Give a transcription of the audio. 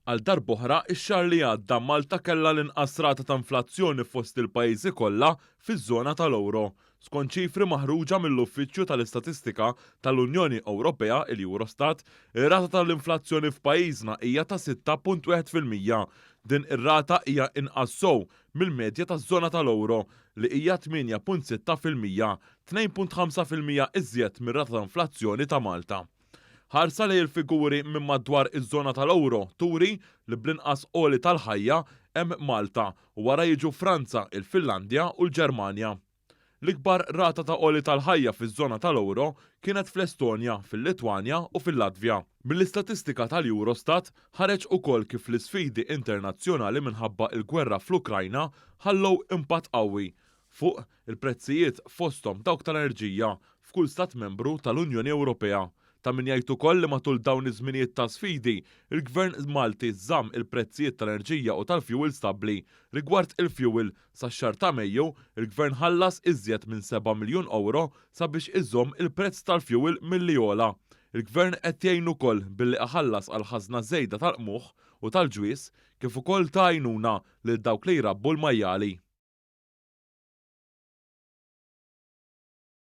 Għal darb'oħra, ix-xahar li għadda Malta kellha l-inqas rata ta' inflazzjoni fost il-pajjiżi kollha fiż-żona tal-ewro. Skont ċifri maħruġa mill-Uffiċċju tal-Istatistika tal-Unjoni Ewropea, il-Eurostat, ir-rata tal-inflazzjoni f'pajjiżna hija ta' 6.1%. Din ir-rata hija inqas sew mill-medja taż-żona tal-ewro li hija 8.6%, 2.5% iżjed mir-rata ta' inflazzjoni ta' Malta. Ħarsa lejn il-figuri minn madwar iż-żona tal-ewro turi li bl-inqas għoli tal-ħajja hemm Malta u wara jiġu Franza, il-Finlandja u l-Ġermanja. L-ikbar rata ta' għoli tal-ħajja fiż-żona tal-ewro kienet fl-Estonja, fil-Litwanja u fil-Latvja. Mill-istatistika tal-Eurostat ħareġ ukoll kif l-isfidi internazzjonali minħabba l-gwerra fl-Ukrajna ħallew impatt qawwi fuq il-prezzijiet fosthom dawk tal-enerġija f'kull stat membru tal-Unjoni Ewropea. Ta' min jgħid ukoll li matul dawn iż-żminijiet ta' sfidi, il-Gvern Malti żamm il-prezzijiet tal-enerġija u tal-fjuwil stabbli. Rigward il-fjuwil, sax-xahar ta' Mejju, il-Gvern ħallas iżjed minn seba' miljun ewro sabiex iżomm il-prezz tal-fjuwil milli jogħla. Il-Gvern qed jgħin ukoll billi iħallas għall-ħażna żejda tal-qmuħ u tal-ġwież kif ukoll ta għajnuna lil dawk li jrabbu l-majjali.